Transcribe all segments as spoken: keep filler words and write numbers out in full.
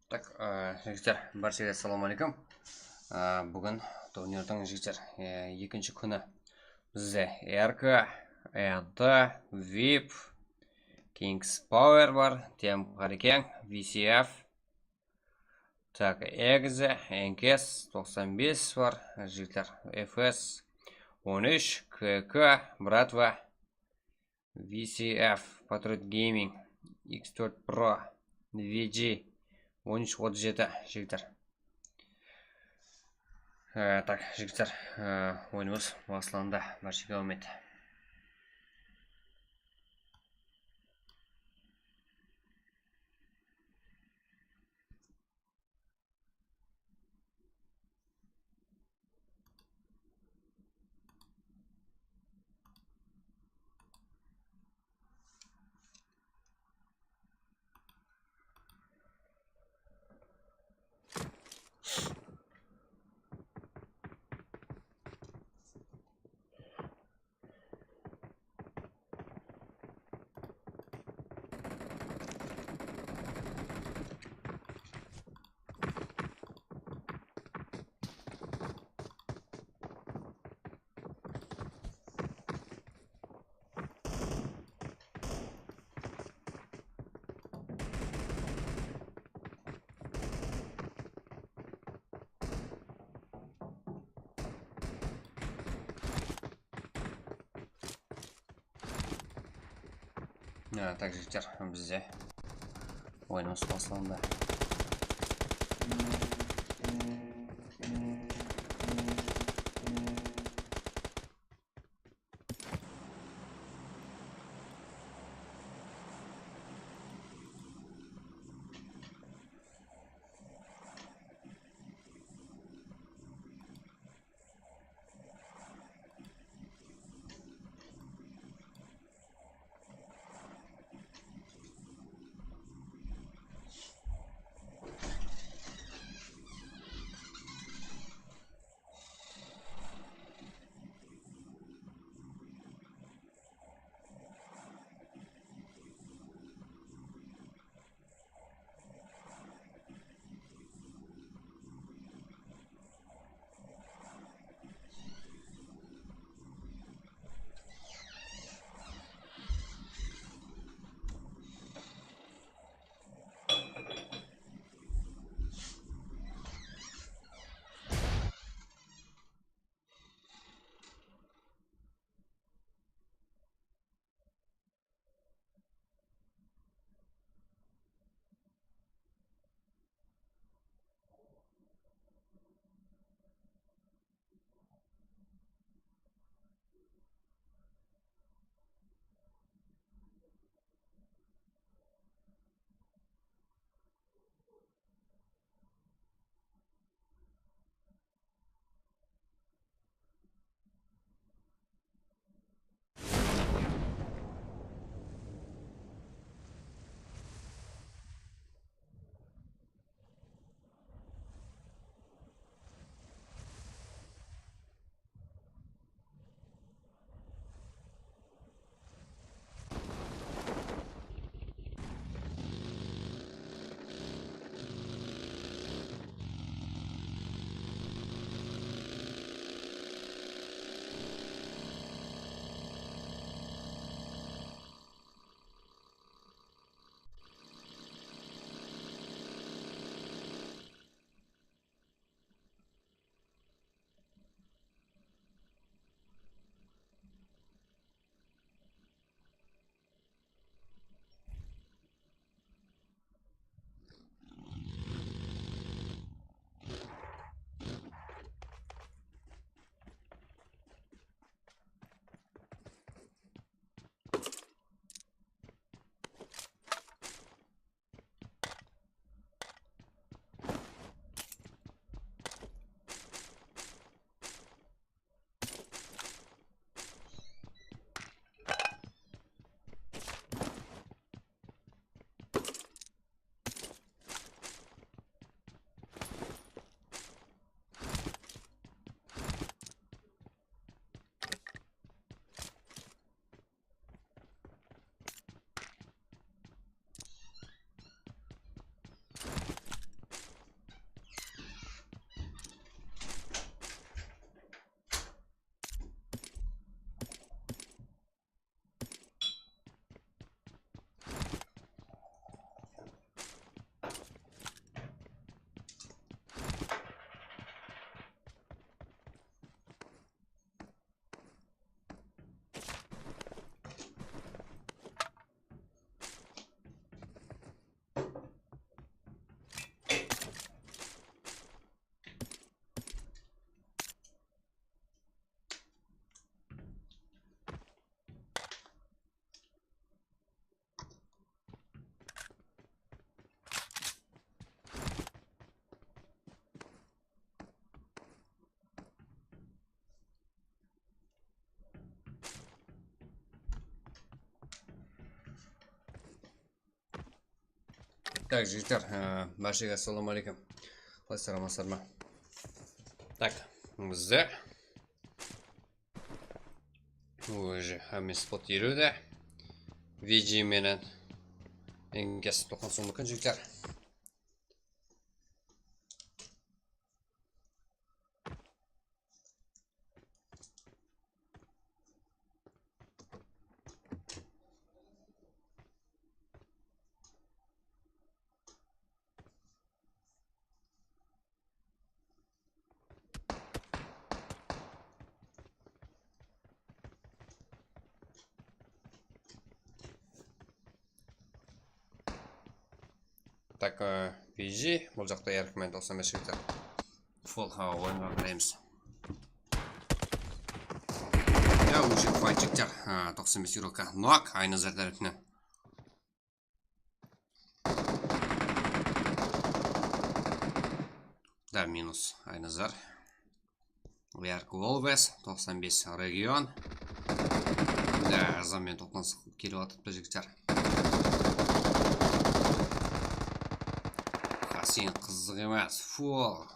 Tak, e, jigitler, bárshege assalawma áleykum. E, búgin turnirdiń, jigitler, e, ekinshi kúni. Bizde R K, E N T, vip, Kings Power bar, Tem Harikeng, V C F, tak, Exe, N K S, toqsan bes bar, jigitler, F S, on úsh, K K, Bratva, V C F, Patriot Gaming, X tórt Pro, V G, on úsh otız jeti, jigitler. E, tak, jigitler, e, oyınımız baslandı. Bárshege áwmet. Ya, tak, jigitler, bizde oyınımız baslandı. Tak, jigitler, e, bárshege assalamu aleykum. Qalaysızlar, amansızlar ma? Tak, bizde уже hámmesi pot eliwde. V G menen enkes toqsan soń eken, jigitler. Tak, e, P G, bul jaqta Erk menen toqsan bes jigitler. Full hawa oyınǵa qaraymiz. Ya, уже fight jigitler. Ha, toqsan bes игрокка nok, Aynazar tárepinen. Da, minus Aynazar. Erk Wolves, toqsan bes region. Da, Arzan menen toqtanısıp kelip atırıptı, jigitler. Hasin qızıq emes, full.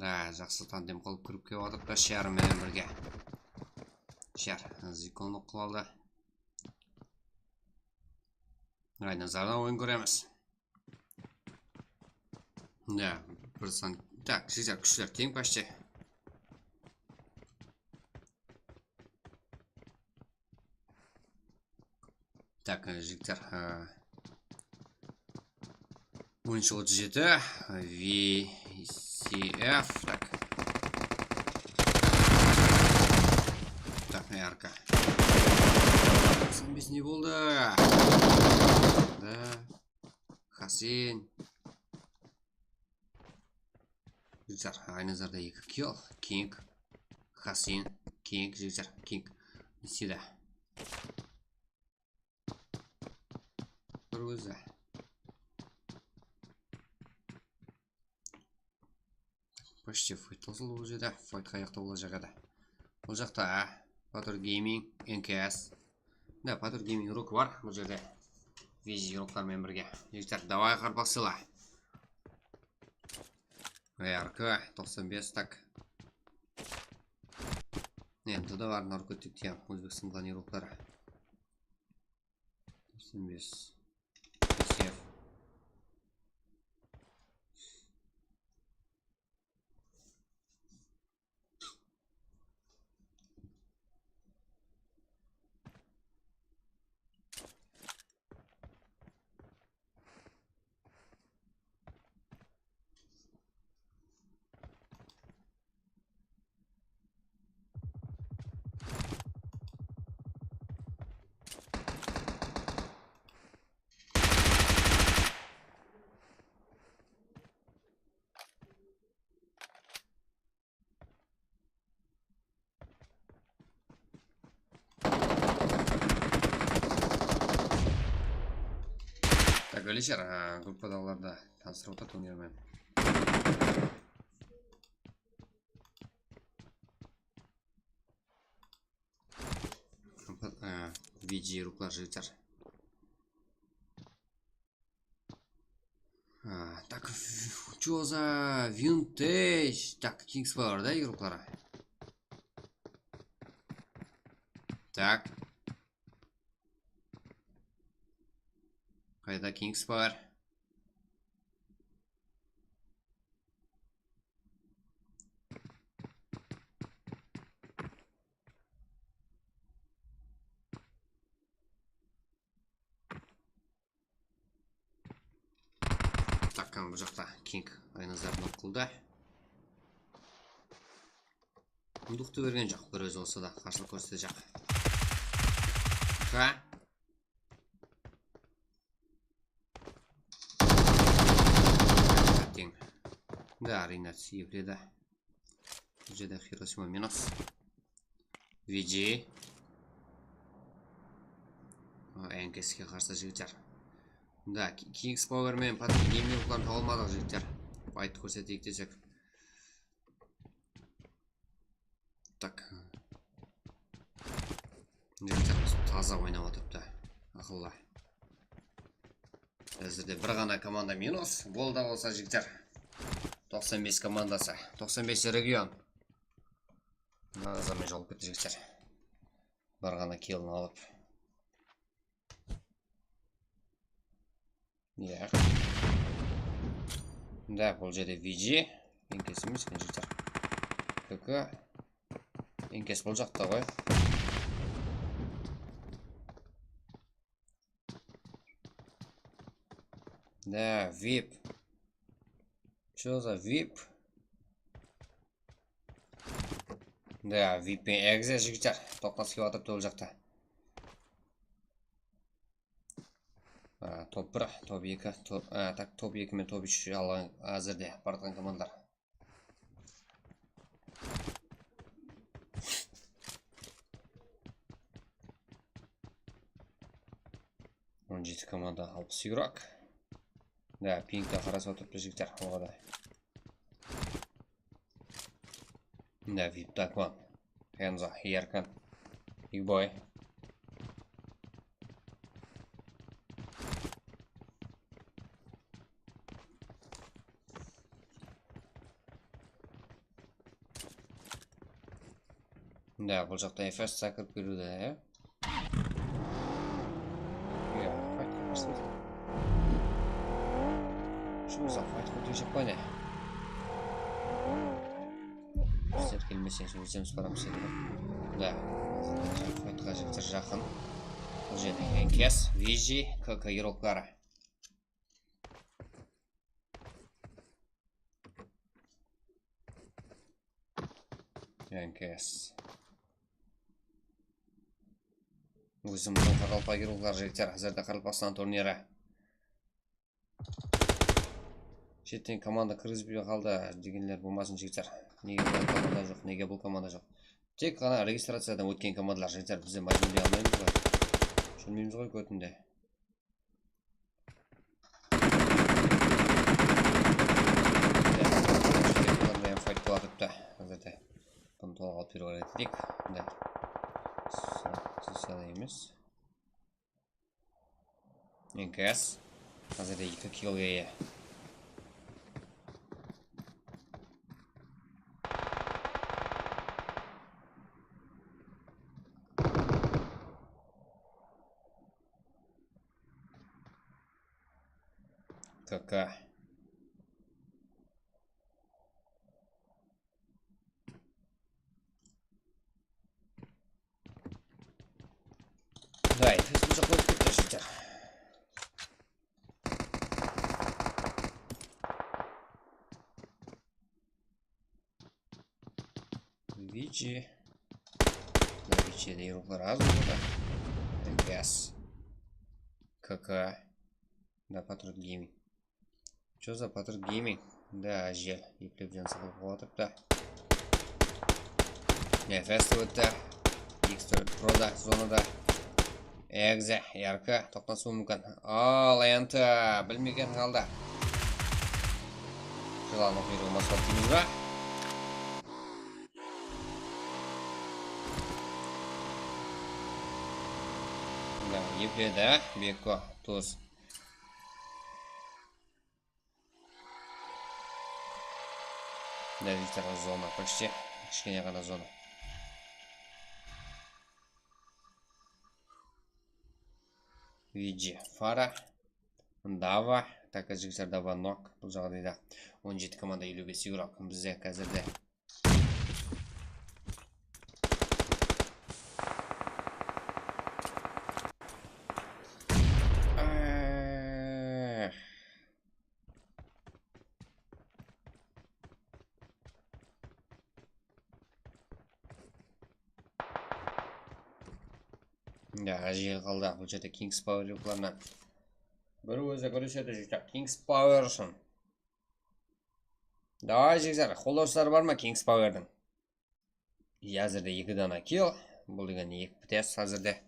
Da, jaqsı tandem qılıp kirip kelip atırıptı, Shar menen birge. Shar, Zikon qıp aldı. Aynazardan oyın kóremiz. Ya, bir san. Tak, jigitler, kúshler teń почти. Tak, jigitler, e, onınshı otız jeti, V C F, tak. Tak, ne arka. Toqsan bes ne boldı? Da. Hasin. Jigitler, Aynazarda eki kill. King. Hasin. King, jigitler, King. Sida. Bir ózi. Почти fight tawsıldı bul jerde. Fight qayaqta bolajaq edi? Bul jaqta Patur Gaming, N K S. Da, Patur Gaming ruk bar bul jerde. Vizi ruklar menen birge. Jigitler, davay, qarpaqsıla. R K toqsan bes, tak. Endi de bar narkotik degen Ózbekstan qanıy rukları. Toqsan bes. Sef. Tak, Alişer, a, gruppadaǵılardı tanıstırıp otır turnirim menen. A, V G ruklar jigitler. A, tak, Choza, Vintage. Tak, Kings Power da, rukları. Tak. Qayda Kings Power? Tak, bul jaqta King Aynazar nok qıldı. Mındıq ta bergen joq, bir ózi bolsa da qarshılıq kórsetejaq. Ha? Teń. Da, Rinat epledi. Bul jerde Hiroshima minus. V G. A, N K S-ke qarsı jigitler. Da, Ki-, Kings Power menen Patrick Gaming rukların taba almadıq, jigitler. Fight kórseteyik desek. Tak. Jigitler taza oynap atırıptı. Aqıllı. Házirde bir ǵana komanda minus. Gol da bolsa, jigitler. Toqsan bes komandası, toqsan bes region. Mına zaman jolıp ketti, jigitler. Bir ǵana killin alıp. Ya. Da, bul jerde V G. Enkes emes eken, jigitler. K K. Enkes bul jaqta ǵoy. Da, vip. Что за vip? Da, vip penen egze, jigitler. Toqnas kiyip atırıptı ol jaqta. A, top bir, top eki, top, a, tak, top eki menen top úsh alǵan házirde baratqan komandalar. On jeti komanda, alpıs игрок. Da, pingte qarasıp atırıptı, jigitler, oǵada. Da, vip takman. Enzo, Erkin. Big boy. Da, bul jaqta F S kirip keliwde, ya. Ya, faytqa qarsı. Shımıza faytqa ótejek pa ne? Bizler kelmeseń, ózimiz baramız endi. Da, faytqa jigitler jaqın. Bul jerde Enkes, Viji, K K игроклары. Enkes. Ózimizdiń qaraqalpaq игроклары, jigitler, házirde Qaraqalpaqstan turniri. Shetten komanda kirgizbey qaldı degenler bolmasın, jigitler. Nege bul komanda joq, nege bul komanda joq? Tek ǵana registraciyadan ótken komandalar, jigitler, bizler májbúrley almaymız ǵoy. Túsinbeymiz ǵoy kótinde. Bunday fayt bolıp atırıptı házirde. Bunı tolıq alıp berip ettik. Bunday. Sal emes. Enkes. Házirde eki killge iye. K K. Da, Efes bul jaqqa ótip ketti, jigitler. Viji. Mına Vijide игроклар az bolsa da. Enkes. K K. Da, Patriot Gaming. Чё за Patriot Gaming? Da, ájel. Eplep jan sıǵılıp atırıptı. Nefes ótti. X Pro da zonada. Egze, R K toqtasıwı múmkin. Al, endi bilmegen halda. Jılanıń quyrıǵı masqat deymiz ba? Mına, epledi, Bekko, tus. Mına, jigitler, zona, почти. Kishkene ǵana zona. Viji, Fara, Dava, taka, jigitler, Dava nok. Bul jaǵdayda on jeti komanda, eliw bes игрок. Bizde házirde Ya, ájel qaldı. Bul jerde Kings Power yoklarınan. Bir ózi kúresedi, jigitler, Kings Power ushın. Davay, jigitler, qollawshıları bar ma Kings Powerdiń? Házirde eki dana kill. Bul degen eki pites házirde.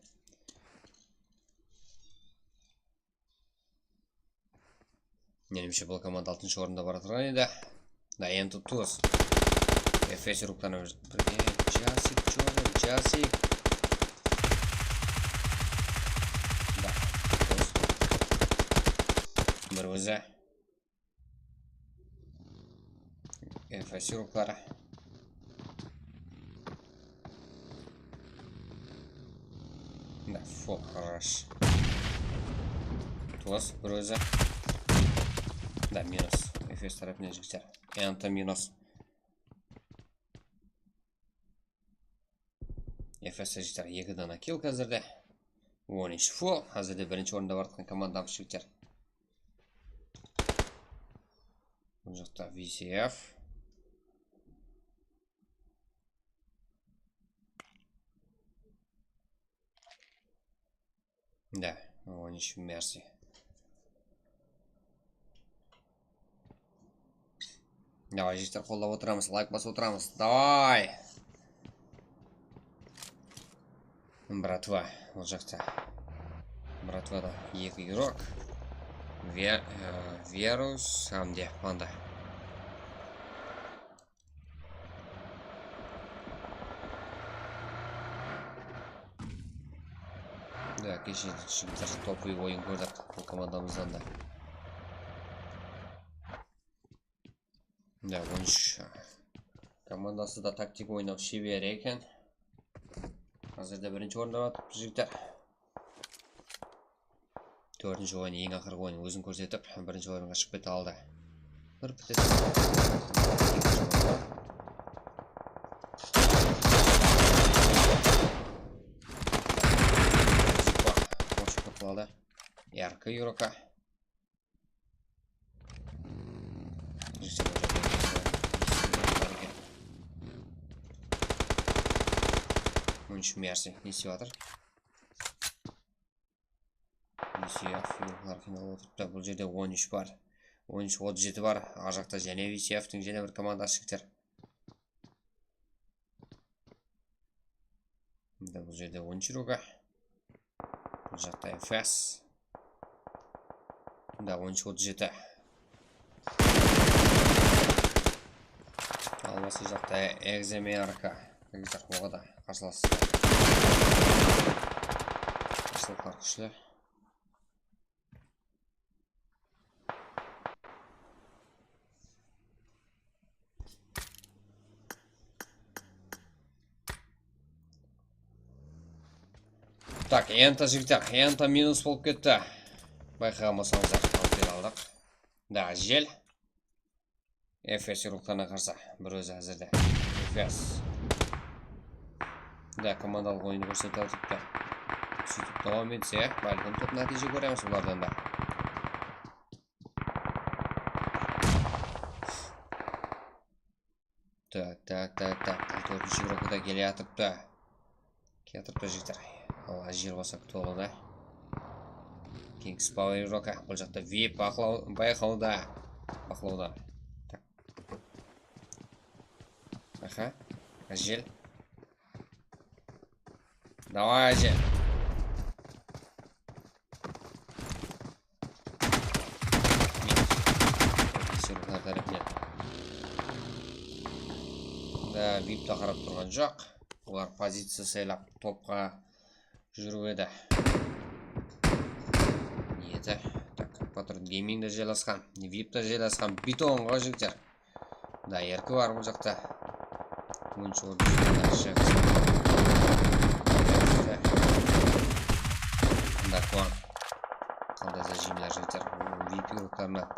Menimshe, bul komanda altınshı orında baratırǵan edi. Da, endi tus. Efes ruhlarına bir, bir, e, Jasik, чё за Jasik? Da, tus. Bir ózi. F S yurıqları. Da, full rush. Plus bir ózi. Da, minus. F S tarafınan jigitler. Enta minus. F S jigitler eki dana kill házirde. On úsh full. Házirde birinshi orında baratuǵan komandamız jigitler. Bul jaqta V C F. Da, on úsh Mercy. Davay, jigitler, qollap otıramız, layk basıp otıramız. Davay! Bratva, ol jaqta. Bratvada eki yurok. Ve, e, Verus hám de Panda. Da, keshe jigitler topuy oyın kórdik bul komandamızdan da. Da, on úsh komandası da taktik oynap sheber eken. Házirde birinshi orında atırıptı jigitler. Tórtinshi oyın, eń aqırǵı oyın ózin kórsetip, birinshi orınǵa shıǵıp kete aldı. Bir pitesi. Qoshıp qutladı. Yarkı yurıka. On úsh Mercy ne istep atır? Nesiya, figurlar qıynalıp otırıptı. Bul jerde on úsh bar. On úsh, otız jeti bar. Ar jaqta jáne V C F-tiń jáne bir komandası jigitler. Mında bul jerde on úsh ruka. Bul jaqta F S. Mında on úsh, otız jeti. Al, basqı jaqta Egzeme arka. Jigitler, oǵada qarsılas. Qarsılıqlar kúshli. Tak, enta, jigitler, enta minus bolıp ketti. Bayqaǵan bolsańızlar, alıp kele aldıq. Da, jel. F S ruxlarına qarsı bir ózi házirde. F S. Da, komandalıq oyın kórsete alıptı. Sóytip dawam etse, bálkim kóp nátiyje kóremiz bulardan da. Tak, tak, tak, tak. Tórtinshi ruxı da kele atırıptı. Kiyatırıptı, jigitler. Al, ajir bolsa tolı da. Kings Power Roka. Bul jaqta V I P baqlaw, bayqawda. Baqlawda. Tak. Aha. Ajir. Davay, ajir. Sırtlar tárepinen. Da, V I P ta qarap turǵan joq. Olar poziciya saylap topqa júrip edi. Niyeti. Tak, Patron Gaming de jaylasqan, V I P ta jaylasqan, betonǵa jigitler. Da, erki bar bul jaqta. Bunshı orın jigitler. Mında kuan. Qanday zajimler jigitler. V I P ruxlarına.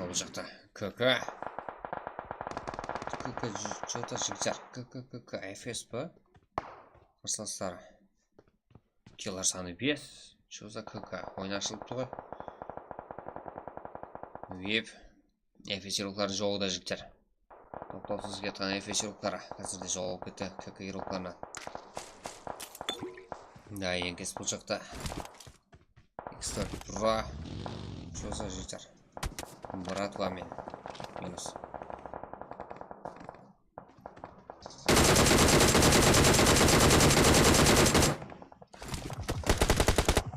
Ol jaqta K K. K K, jota jigitler. K K, K K, F S pa? Qarsılaslar. Killar sanı bes. Jota K K. Oyın ashılıptı ǵoy. V I P. F S ruxlardıń joǵı da jigitler. Topsız ketken F S ruqları. Házirde jawap kette K K ruqlarına. Da, enkes bul jaqta. X dört bura. Josa jeter. Bratva men. Minus.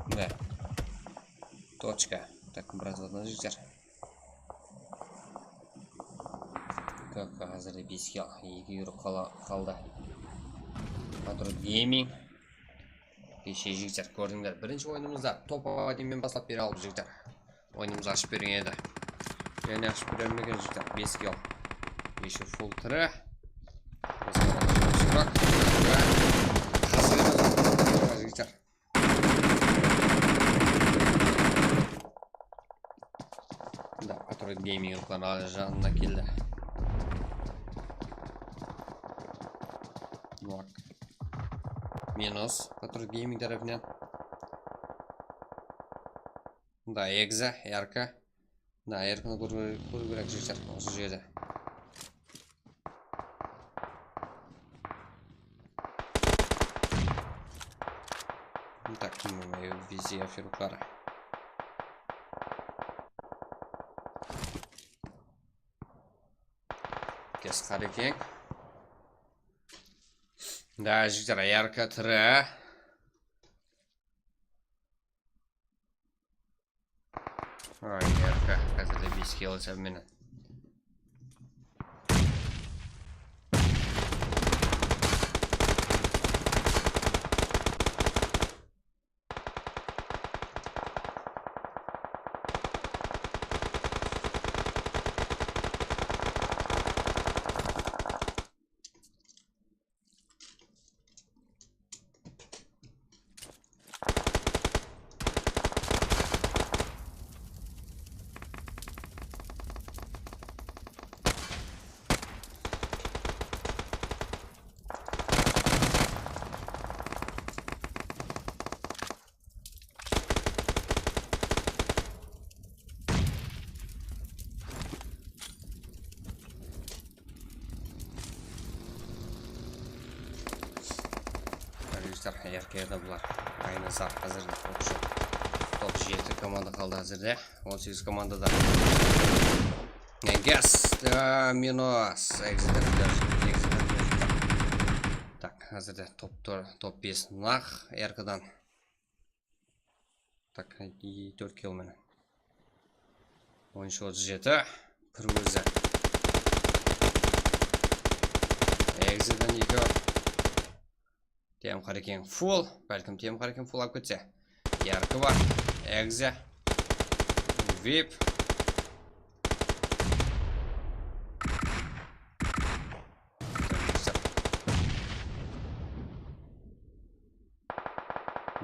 Mine. Tochka. Tak, bratvadan jeter. K K házirde beske al, eki yuro qala-, qaldı. Patriot Gaming. Keshe jigitler, kórdińler. Birinshi oyınımızda top adammen baslap bere aldı jigitler. Oyınımızdı ashıp bergen edi. Jáne ashıp bermegen jigitler. Beske al. Eshe full tiri. Jigitler. Da, Patriot Gaming ruqları janına keldi. Bak. Minus Patriot Gaming tarafınan. Da, Exe, R K. Da, R K-nı kóriw, kóriw kerek, jigitler, usı jerde. Так, везде аферукları. Kes Qarekeń. Da, jigitler, R K tiri. Ay, R K, házirde beske al esabı menen. Arkadaşlar, R K-de bular. Aynı zat házirde. Toqsan jeti komanda qaldı házirde. On segiz komandada. Yes, da, minus. Exit. Exit. Tak, házirde top tor-, top bes naq R K-dan. Tak, tórt kill menen. On úsh otız jeti. Pir ózi. Exitden ekew. Tem Qarekeń full. Bálkim Tem Qarekeń full alıp ketse. Yarkı bar. Exe. Vip.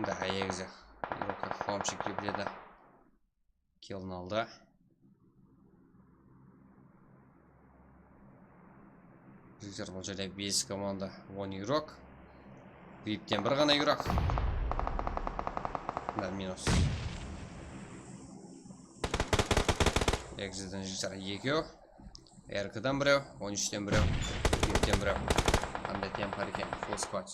Da, Exe. Yurka xomshik epledi. Killin aldı. Jigitler, bul jerde bes komanda, on igrok. Vipten bir ǵana igrok. Da, minus. Exitden jigitler ekew. R K-dan birew, on úshten birew, Vipten birew. Qanday Tem Qarekeń, full squad.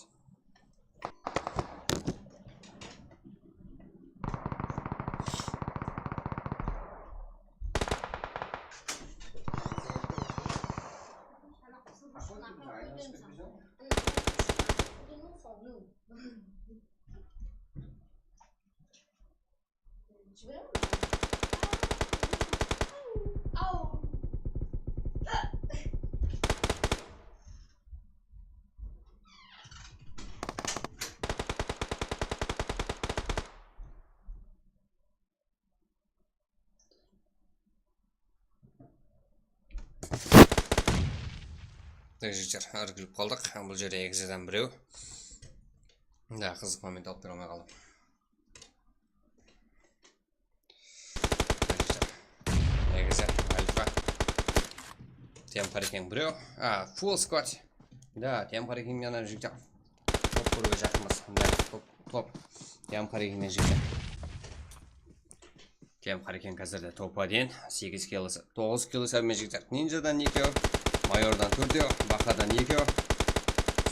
Tak, jigitler, irkilip qaldıq. Bul jerde Exitden birew. Da, qızıq moment alıp bere almay qaldım. Exe, Alfa. Tem Qarekeń birew. A, full squad. Da, Tem Qarekeń menen jigitler. Top kóriwge jaqınbız. Mına top, top. Tem Qarekeń menen jigitler. Tem Qarekeń házirde toppa deyin. Segiz kill, toǵız kill esabı menen jigitler. Ninjadan ekew. Mayordan tórtew, Baqadan ekew,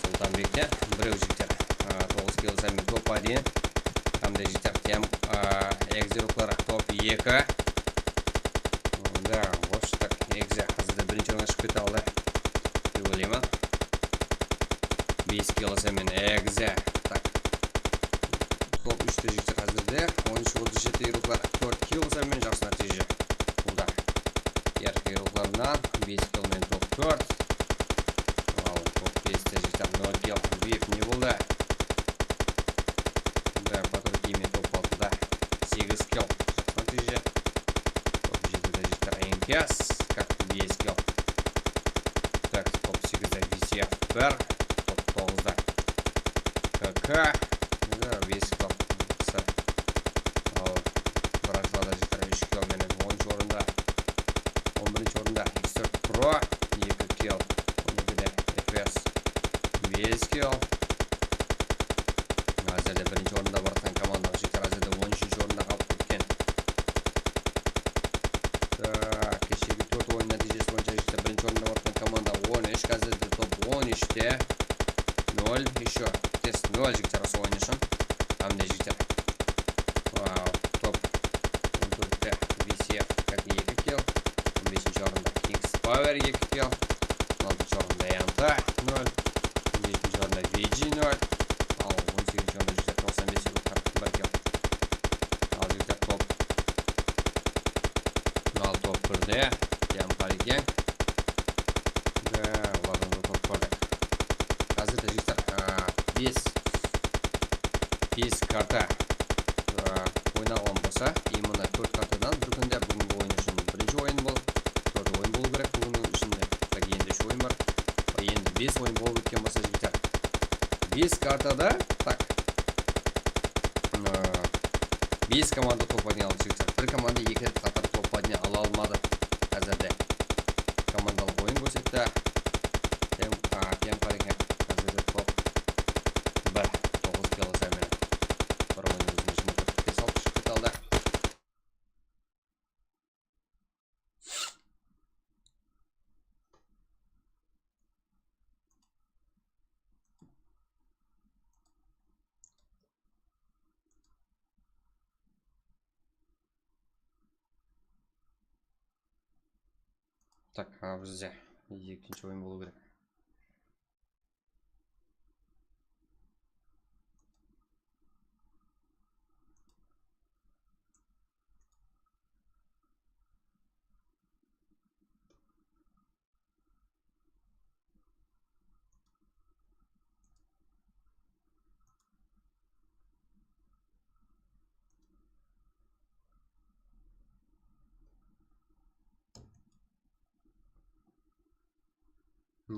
Sultanbekten birew, jigitler. A, toǵız kill samen topqa deyin. Hám de, jigitler, tem, a, egizler ruqları top eki. Da, вообще так, egizi házirde birinshi orınǵa shıǵıp kete aldı dep oylayman. Bes kill samen egizi. Tak. Top úshte, jigitler, házirde. On úsh otız jeti ruqlar tórt kill samen, jaqsı nátiyje. Bunda. Yarqı ruqlarınan bes kill menen top tórt. Al, top beste, jigitler, nol kill. Vip ne boldı? Da, Patrul Kiymen top altıda segiz kill. Jaqsı nátiyje. Top jetide, jigitler, Enkes. Kak bes kill. Tak, top segizde V C F bir. Top toǵızda K K. Da, bes kill. Al, Brajlada, jigitler, úsh kill menen onınshı orında. On birinshi orında X tórt Pro, eki kill, on ekide F S, bes kill. Házirde birinshi orında baratqan komanda, jigitler, házirde on úshinshi orında qalıp ketken. Tak, keshegi tórt oyın nátiyjesi boyınsha, jigitler, birinshi orında baratqan komanda on úsh, házirde top on úshte. Nol, ещё test nol, jigitler, usı oyın ushın. Hám de, jigitler, Vau, top on tórtte V C F, kak eki kill, on besinshi orında Kings Power, eki kill, on altınshı orında Yanta, nol, on jetinshi orında V G, nol, al, on segizinshi orında jigitler, toqsan bes ruqlar, bir kill. Al, jigitler, top. Al, top birde, Kempar eken. Da, olardan da top birde. Házirde, jigitler, a, bes, bes karta, a, oynalǵan bolsa, именно tórt kartadan bir kúnde, búgingi oyın ushın birinshi oyın bol, tórt oyın bolıw kerek búginniń ishinde. Tak, endi úsh oyın bar. Endi bes oyın bolıp ótken bolsa, jigitler, bes kartada, tak, a, bes komanda top oynay aldı, jigitler. Bir komanda eki ret qatar top oynay ala almadı házirde. Komandalıq oyın kórsetti. Tem, a, Kempar eken. Házirde top bir, toǵız kill samen. Bir oyın ózine jigirma tórt kill salıp shıǵıp kete aldı. Tak, a, bizde ekinshi oyın bolıw kerek.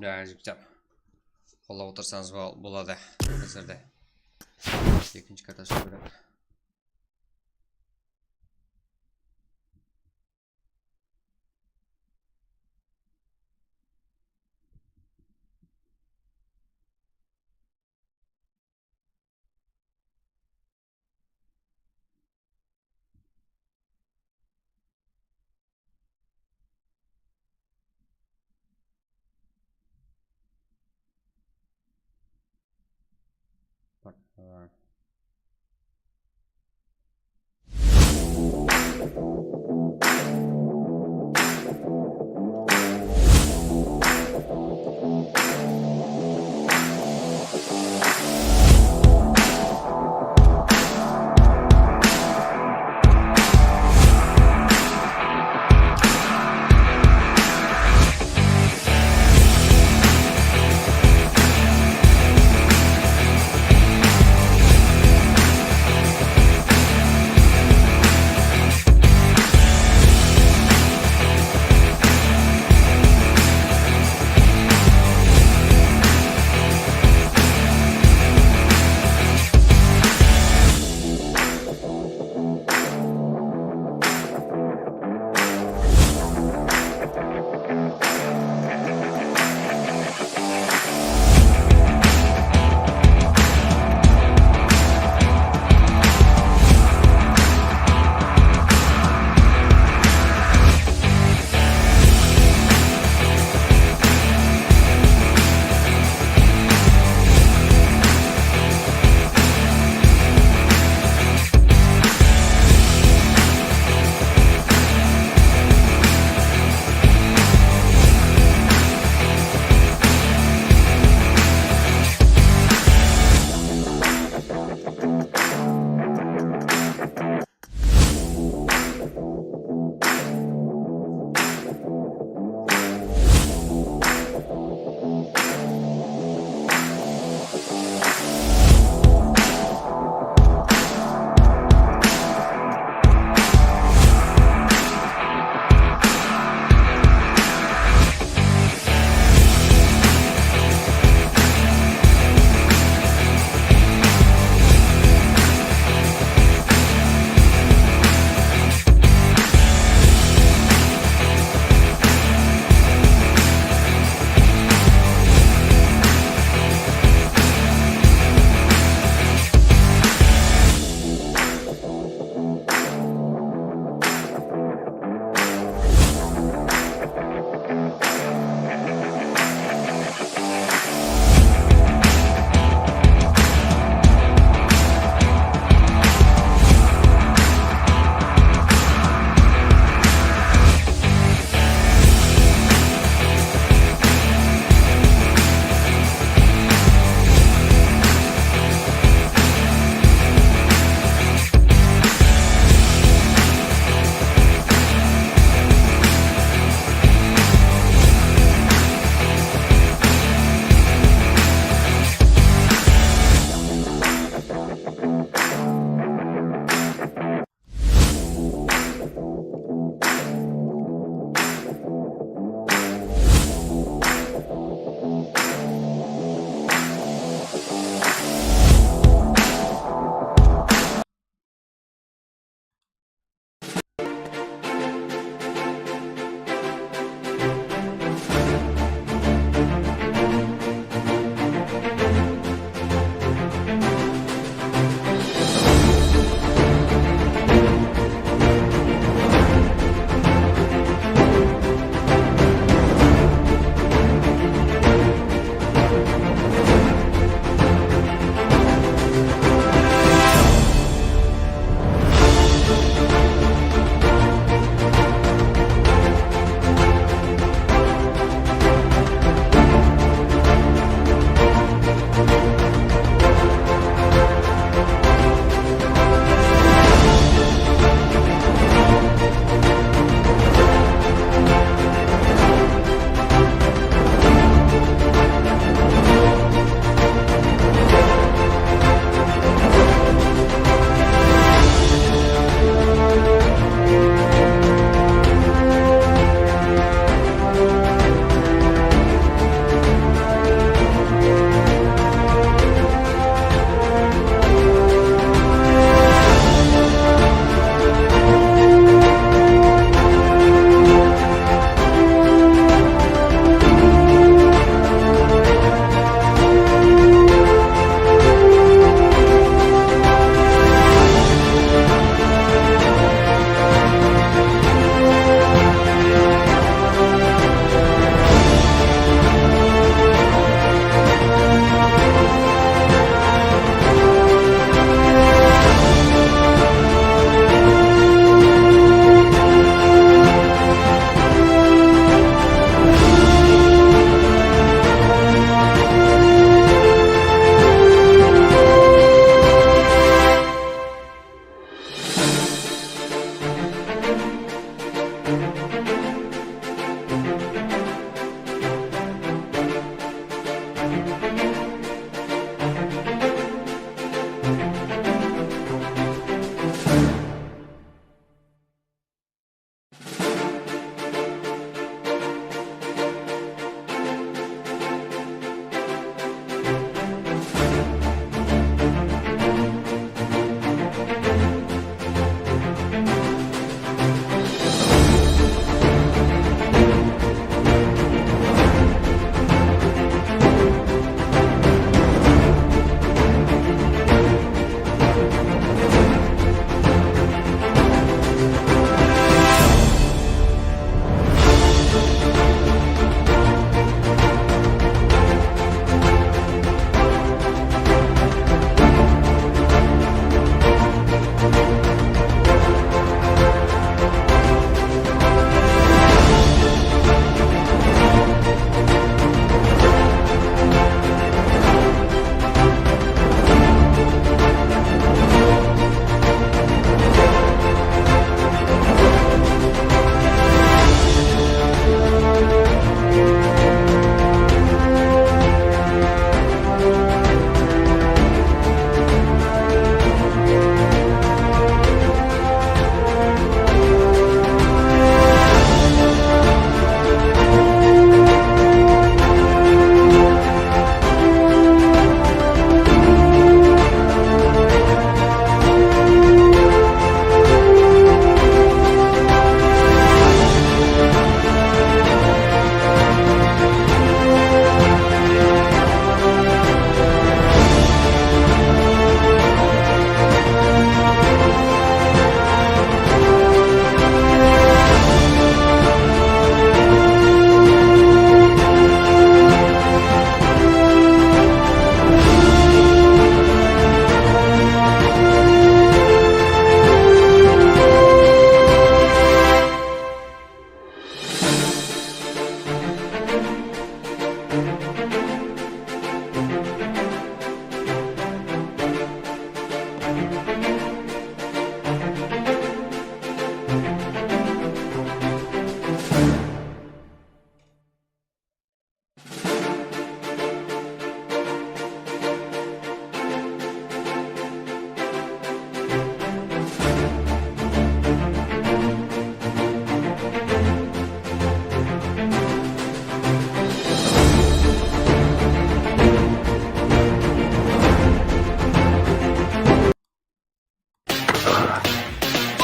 Da, jigitler, qollap otırsańız bol-, boladı. Házirde ekinshi karta shıǵıw kerek. Tak, e,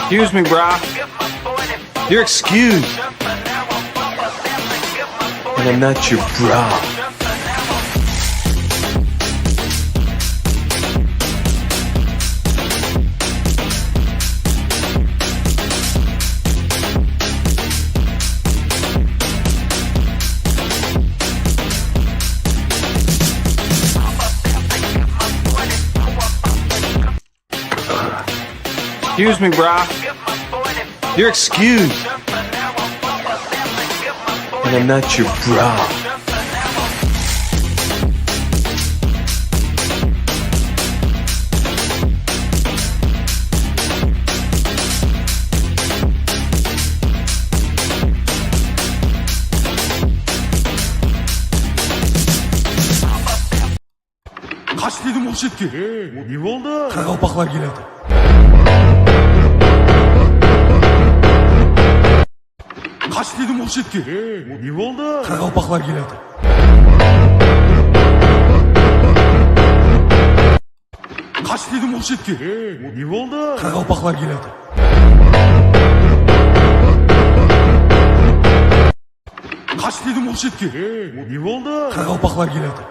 Excuse me, brah. You're excused. And I'm not your bra. Excuse me, brah. You're excused. And I'm not your bra. Qash dedim ǵoy shetke. Ne boldı? Qaraqalpaqlar keledi. Qash dedim ǵoy shetke. Ne boldı? Qaraqalpaqlar keledi. Qash dedim ǵoy shetke. Ne boldı? Qaraqalpaqlar keledi. Qash dedim ǵoy shetke. Ne boldı? Qaraqalpaqlar keledi.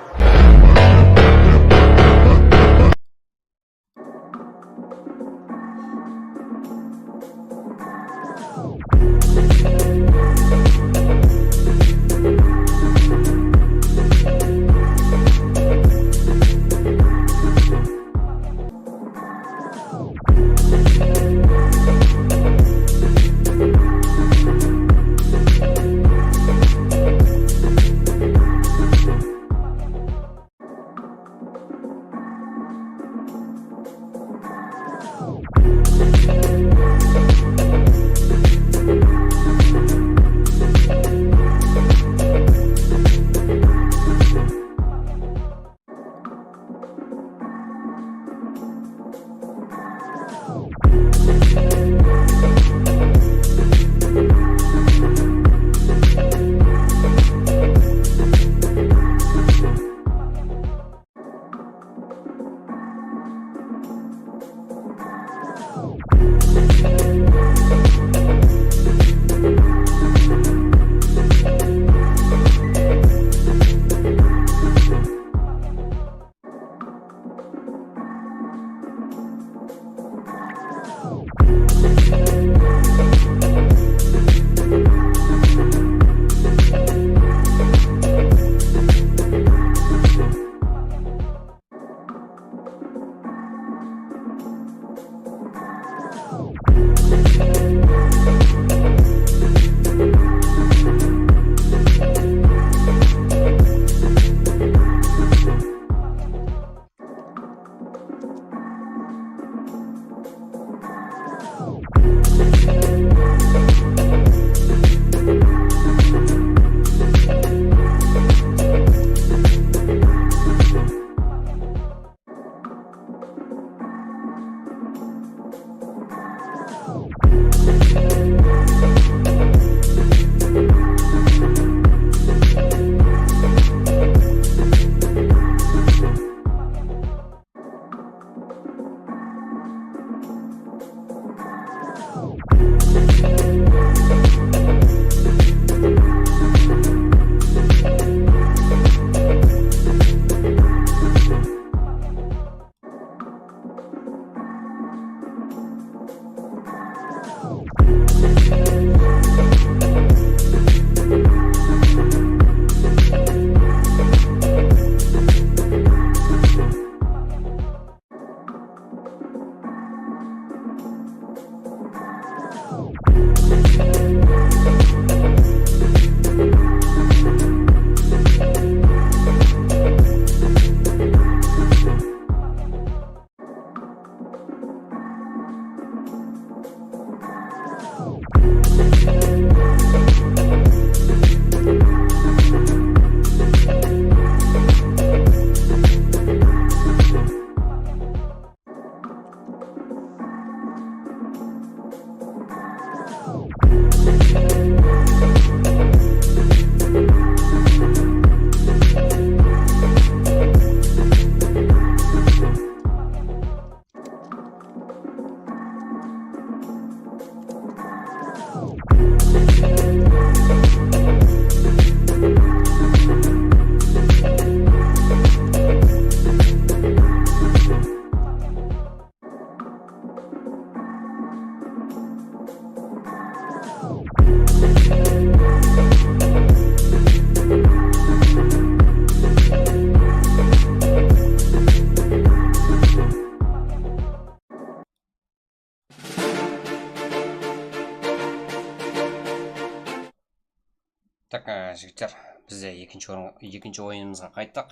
Jigitler, bizde ekinshi orın, ekinshi oyınımızǵa qayttıq.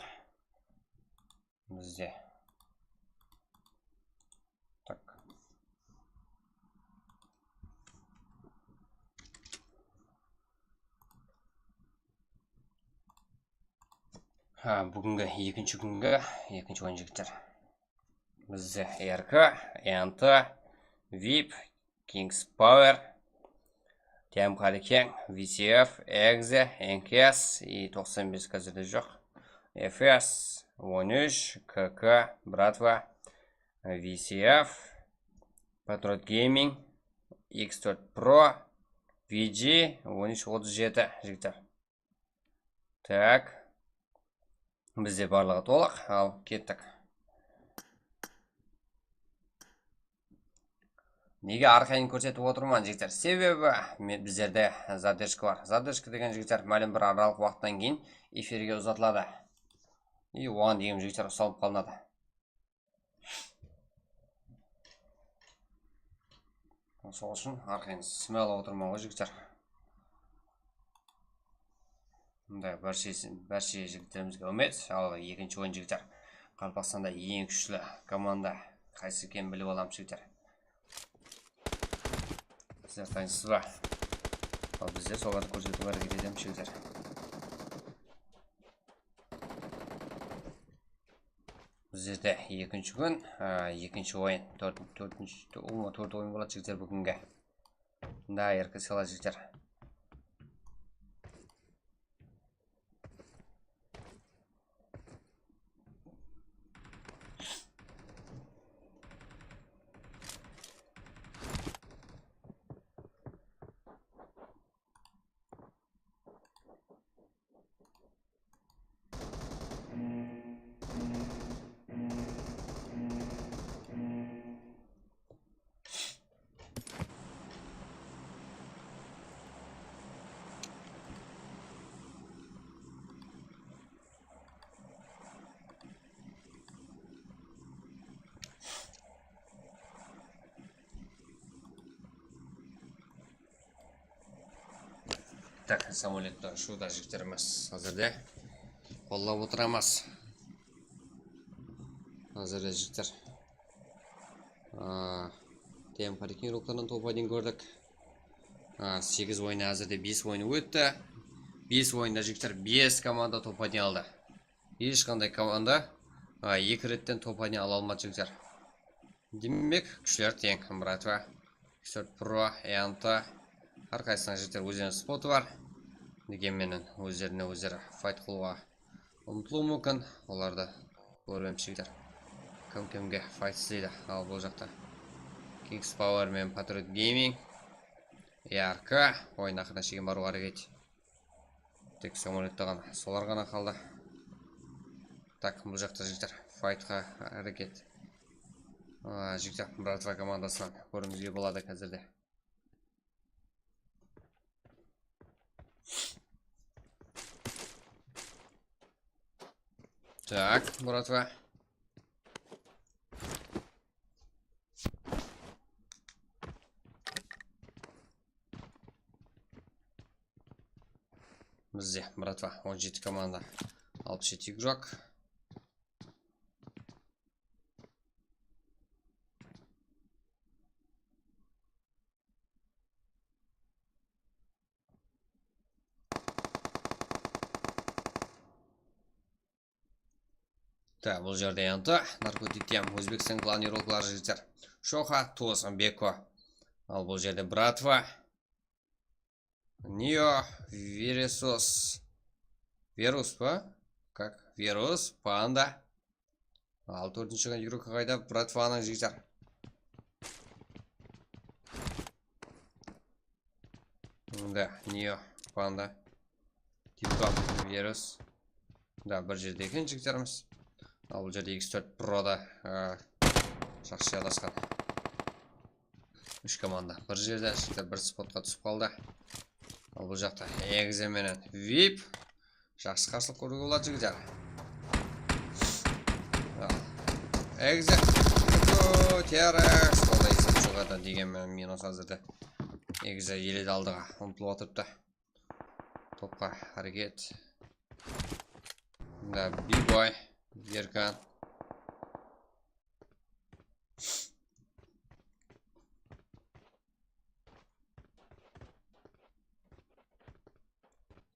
Bizde. Tak. Ha, búgingi ekinshi kúngi ekinshi oyın, jigitler. Bizde R K, E N T, vip, Kings Power, T M Qálikeń, V C F, Exe, N K S, i toqsan bes házirde joq. F S, on úsh, K K, Bratva, V C F, Patriot Gaming, X tórt Pro, V G, on úsh otız jeti, jigitler. Tak. Bizde barlıǵı tolıq. Al, kettik. Nege arqayın kórsetip otırman, jigitler? Sebebi, me-, bizlerde zadержка bar. Задержка degen, jigitler, málim bir aralıq waqıttan keyin efirge uzatıladı. I oǵan degen, jigitler, usalıp qalınadı. Sol ushın arqayın sim alıp otırman ǵoy, jigitler. Mında bárshe, bárshe jigitlerimizge úmit. Al, ekinshi oyın, jigitler. Qaraqalpaqstanda eń kúshli komanda qaysı ekenin bilip alamız, jigitler. Sizler tanıysız ba? Al, bizler solardı kórsetiwge háreket etemiz, jigitler. Bizlerde ekinshi kún, á, ekinshi oyın, tórt, tórtinshi, to-, ulıwma tórt oyın boladı, jigitler, búginge. Mında R K S-lar, jigitler. Tak, samolyot ta ushıwda, jigitlerimiz. Házirde qollap otıramız. Házirde, jigitler. Aa, T M Qálikeń urıqlarınan top один kórdik. Aa, segiz oyın, házirde bes oyın ótti. Bes oyında, jigitler, bes komanda top один aldı. Hesh qanday komanda, aa, eki retten top один ala almadı, jigitler. Demek, kúshler teń, bratva. X tórt Pro, E N T, hár qaysısınıń, jigitler, ózleriniń spotı bar. Degen menen ózlerine ózleri fayt qılıwǵa umtılıwı múmkin. Olardı kóremiz, jigitler. Kim kimge fayt isleydi, al bul jaqta. Kings Power menen Patriot Gaming, E R K, oyın aqırına shekem barıwǵa háreket. Tek samolyotta ǵana, solar ǵana qaldı. Tak, bul jaqta, jigitler, faytqa háreket. Aa, jigitler, bratva komandasınan kóriwimizge boladı házirde. Tak, bratva. Bizde, bratva, on jeti komanda, alpıs jeti igrok. Tak, bul jerde endi Narkotik T M, Ózbekstan klanı igrokları, jigitler. Shoxa, Tos, Beko. Al, bul jerde Bratva. Neo, Veresos. Verus pa? Как? Verus, Panda. Al, tórtinshi kúni igrok qayda? Bratvanıń, jigitler. Mında Neo, Panda, Tiptop, Verus. Da, bir jerde eken jigitlerimiz. Al, bul jerde X tórt Pro da, a, jaqsı jaylasqan. Úsh komanda bir jerde, jigitler, bir spotqa túsip qaldı. Al, bul jaqta Exe menen Vip. Jaqsı qarshılıq kóriwge boladı, jigitler. Al. Exe. T R X. Onday esap joq edi, degen menen minus házirde. Exe eledi aldıǵa, umtılıp atırıptı. Hoppa, háreket. Mında B-boy, Erkan.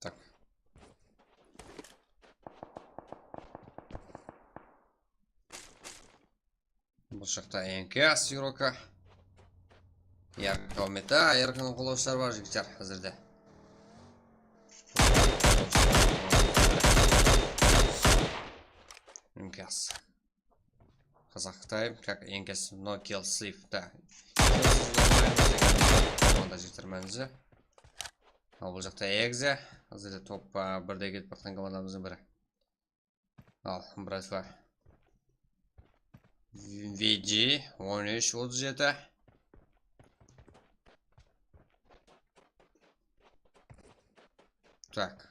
Tak. Bul jaqta N K S Yuroka. Yarkov meta, Erkanıń qolawshıları bar, jigitler, házirde. N K S. Kazah Time, как N K S, no kill sleep, да. Komanda jigitler, mánizi. Al, bul jaqta Exe, házirde top, a, birde ketip atqan komandamızdıń biri. Al, bratva. V G on úsh otız jeti. Tak.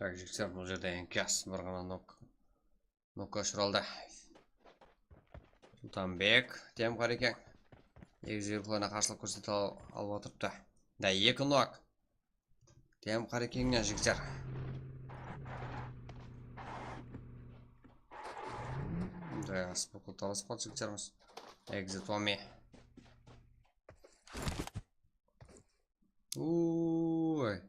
Tak, jigitler, bul jerde N K S bir ǵana nok. Nokqa ushıraldı. Sultanbek, Temqar eken. Egizerliklerine qarshılıq kórsetip al-, alıp atırıptı. Da, eki nok. Temqar eken ya, jigitler. Da, spokol talasıp qaldı jigitlerimiz. Exit Tommy. Uy.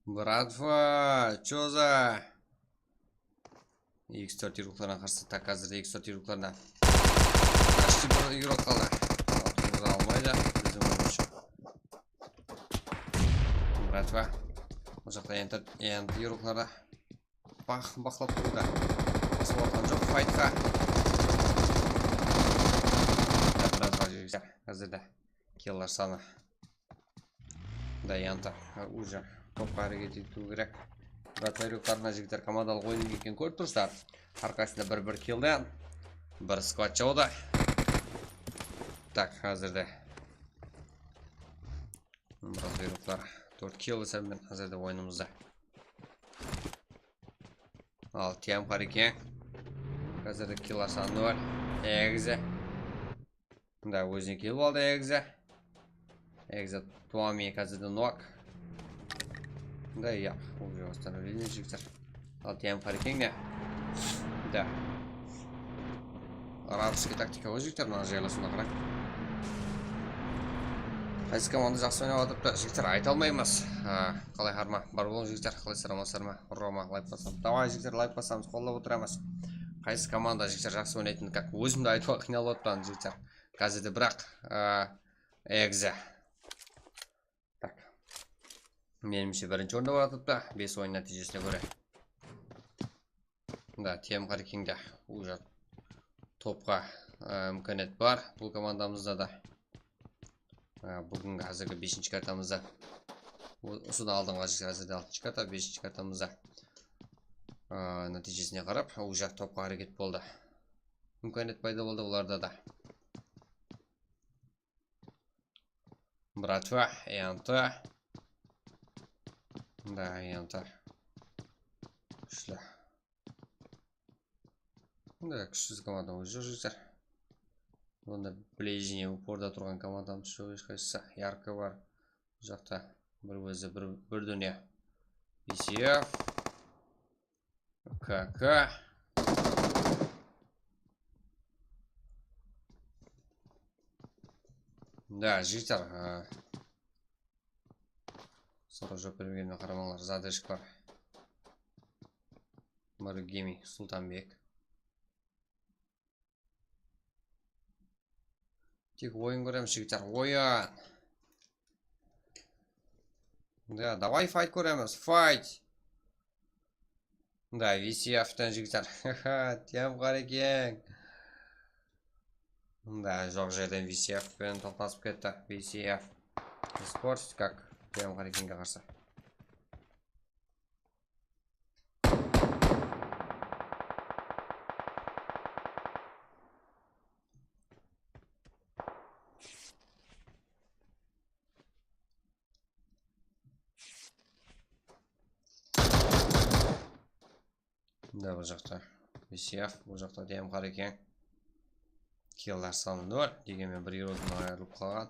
Bratva, чё за? X tórt yurıqlarına qarsı, tak, házirde X tórt yurıqlarına. Почти bir yurıq qaldı. Altımızı almaydı. Bizden oyunshı. Bratva. Bul jaqta endi, endi yurıqlarda. Bax, baqlap turdı. Basıp atqan joq faytqa. Bratva, jigitler, házirde. Killar sanı. Da, endi, уже topqa háreket etiw kerek. Bratva, yurıqlarına, jigitler, komandalıq oyın ekenin kórip tursızlar. Hár qaysısında bir-bir killden, bir skvadshawda. Tak, házirde. Bratva, yurıqlar. Tórt kill esabımen házirde oyınımızda. Al, Temqar eken. Házirde killar sanı nol. Exe. Da, ózine kelip aldı Exe. Exe Tommy házirde nok. Da, yaq, уже восстановление, jigitler. Al, Temqar eken ne? Da. Арабский taktika ǵoy, jigitler, mına jaylasıwına qarań. Qaysı komanda jaqsı oynap atırıptı, jigitler, ayta almaymız. A, qalay, harma, bar bolıń, jigitler, qalaysızlar, amansızlar ma? Roma, layk basam. Davay, jigitler, layk basamız, qollap otıramız. Qaysı komanda, jigitler, jaqsı oynaytın, как, ózimdi aytıwǵa qıynalıp atırman, jigitler. Házirde, biraq, a, Exe. Tak. Menimshe, birinshi orında bar atırıptı, bes oyın nátiyjesine kóre. Da, Temqar ekende уже topqa, e, imkaniyat bar bul komandamızda da. E, búgingi házirgi besinshi kartamızda. U-, usıdan aldınǵı házirgi altınshı karta, besinshi kartamızda. E, nátiyjesine qarap, уже topqa háreket boldı. Imkaniyat payda boldı olarda da. Bratva, E N T. Da, E N T. Kúshli. Da, kúshsiz komanda ózi joq, jigitler. Onda ближний упорda turǵan komandamız joq, hesh qaysısı. Yarkı bar. Bul jaqta bir ózi, bir, bir dúnya. B C F. K K. Da, jigitler, a, soraw juwap bermegenime qaramańlar, zadreshik bar. Marugimi, Sultanbek. Tek oyın kóremiz, jigitler, oyın. Da, davay, fayt kóremiz, fayt. Da, V C F-ten, jigitler. Temqar eken. Mında joq jerden V C F penen toqtasıp ketti. V C F. Esports, как? Jam Qarekenge qarsı. Mında bul jaqta V C F, bul jaqta D M Q eken. Killlar sanı nol, degenmen bir erodan ayırılıp qalǵan.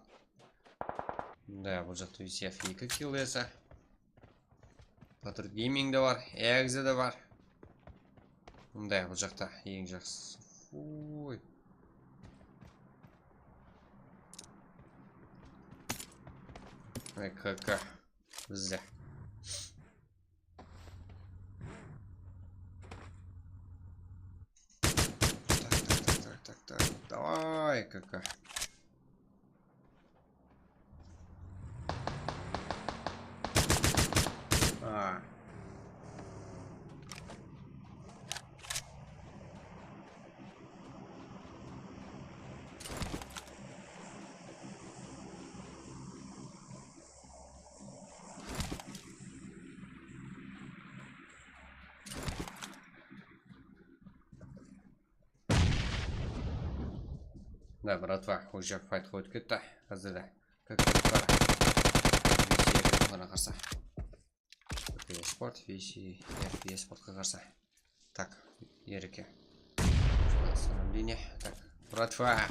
Mında bul jaqta V C F eki kill esa. Patriot Gaming de bar, Exe de bar. Mında bul jaqta eń jaqsısı. Oy. K K. Bizde. Tak, tak, tak, tak, tak, tak. Давай, K K. A. Da, bratva, уже faytqa ótip ketti. Házir de. Как раз. V C F-qa qarsı. Okey, sport, V C F, V C F sportqa qarsı. Tak, erke. Salamlene. Tak, bratva.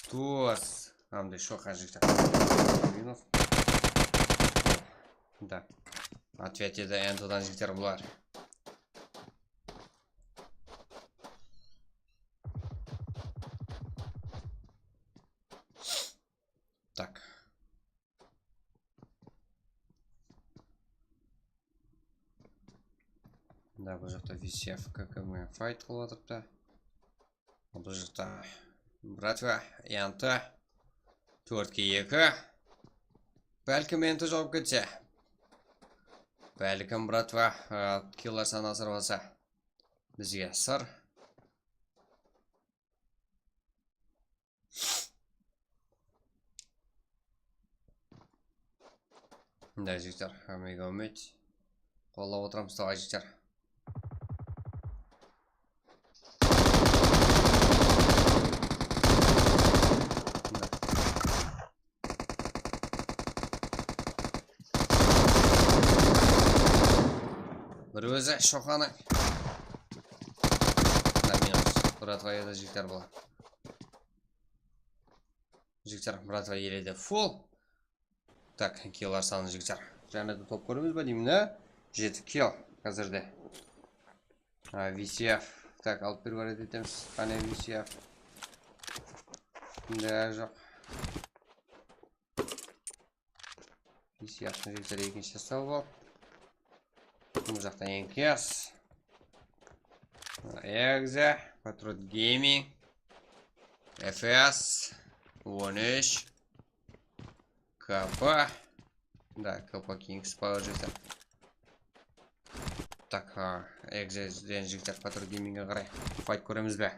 Tuz. Hamda shoqa jigitler. Minus. Da. Ответ edi Entodan jigitler bular. Tak. Mına bul jaqta V C F K K M fight qılıp atırıptı. Bul jaqta bratva, Enta, tórtke eki. Bálkim Enta jawıp ketse. Bálkim, bratva, a, killar sanı asırıp alsa. Bizge sır. Mınday jigitler, hámmege úmit. Qollap otıramız, davay, jigitler. Bir ózi shoqanı. Mına minus. Bratva edi, jigitler, bular. Jigitler, bratva elede full. Tak, killlar sanı, jigitler. Jáne de top kóremiz be deymen, á? Jeti kill házirde. A, V C F. Tak, alıp berip háreket etemiz. Qáne V C F. Mında joq. V C F-tın jigitler ekinshi saw al. Bul jaqta N K S. Exe, Patriot Gaming. F S. On úsh. K P. Da, K P Kings Power jigitler. Tak, a, Exeden jigitler Patriot Gamingge qaray. Fight kóremiz be?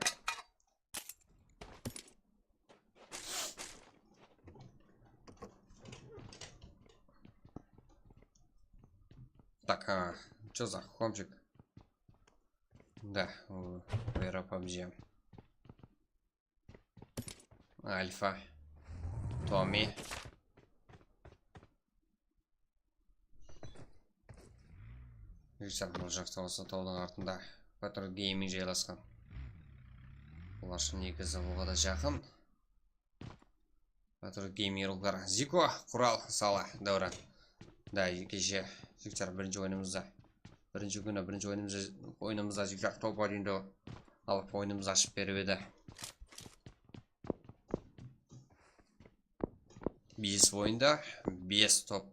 Так, а, чё за хомчик? Да, у, Вера пабзи. Альфа. Томми. Jigitler, bul jaqta bolsa tawdıń artında Patriot Gaming jaylasqan. Bular shın negizi buǵa da jaqın. Patriot Gaming ruqlar. Ziko, Qural, Sala, Dáwran. Da, keshe, jigitler, birinshi oyınımızda. Birinshi kúni, birinshi oyınımızda, oyınımızda jigitler top oyındı alıp, oyınımızdı ashıp berip edi. Bes oyında bes top,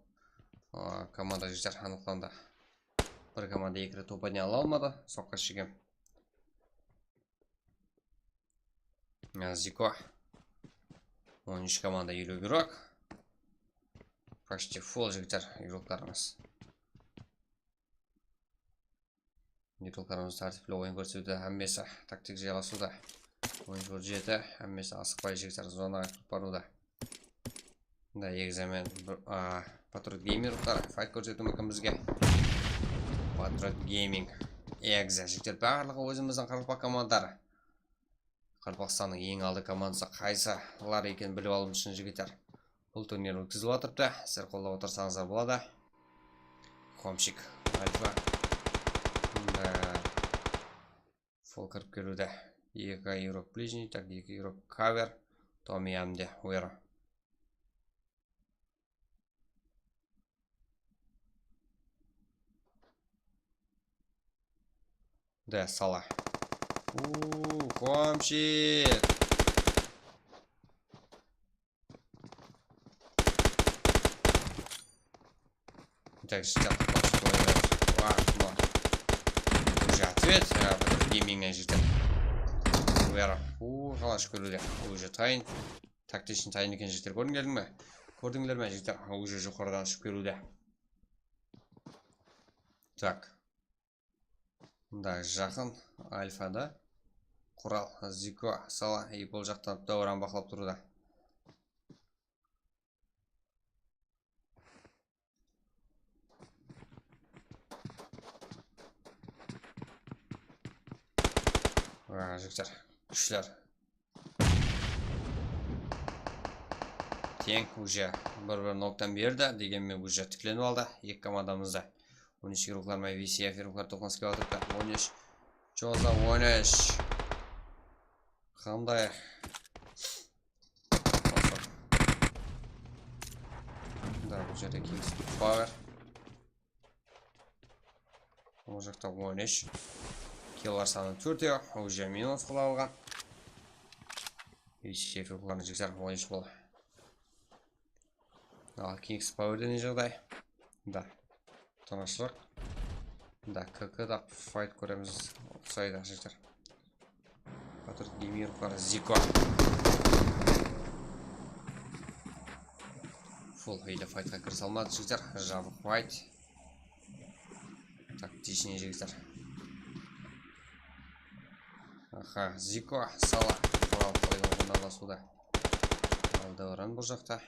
a, komanda jigitler anıqlandı. Bir komanda eki ret top oynay ala almadı, soqqa shekem. Mına Ziko. On úsh komanda eliw igrók. Почти full jigitler, igroklarımız. Igroklarımız tártipli oyın kórsetiwde, hámmesi taktik jaylasıwda. On jeti, hámmesi asıqpay jigitler zonaǵa kirip barıwda. Mında egzamen, bir, a, Patriot Gamer urıptar, fayt kórsetiw múmkin bizge. Patriot Gaming, egza jigitler, barlıǵı ózimizdiń qaraqalpaq komandaları. Qaraqalpaqstannıń eń aldı komandası qaysılar ekenin bilip alıw ushın jigitler, bul turnir ótkizilip atırıptı. Sizler qollap otırsańızlar boladı. Homchik, Alfa. Mında Full kirip keliwde. Eki игрок ближний, так, eki игрок cover. Tomi hám de Wero. De, Sala. Uuu, Homchik. Так, жігіттер, қош келдіңіздер. Уа, мына. Уже ответ, а, Patriot Gaming-нен жігіттер. Wero. Uuu, qalay ushıp keliwde. Уже tayın. Тактичный tayın eken jigitler. Kórdiń, keldiń be? Kórdińler me, jigitler? Уже joqarıdan ushıp keliwde. Так. Mında jaqın Alfada Qural, Ziko, Sala, ol jaqtan dáwran baqlap turdı. Aa, jigitler, kúshler. Teń, уже bir-bir noktan berdi, degenmen уже tiklenip aldı eki komandamız da. On úsh игроклар men V C F игроклар toqınıs kelip atırıptı. On úsh. Choza on úsh. Qanday? Da, bul jerde Kings Power. Ol jaqta on úsh. Killar sanı tórtew, уже minus qılıp alǵan. Ещё efeklarını jigitler on úsh bol. Al, Kings Power'de ne jaǵday? Da. Tınıshlıq. Da, K K da fight kóremiz. Uqsaydı, jigitler. Patriot Gamer bar, Ziko. Full hile fightqa kire salmadı, jigitler. Jabıq fight. Тактичный jigitler. Aha, Ziko, Sala. Qural qalay ornalasıwda. Aldebaran bul jaqta.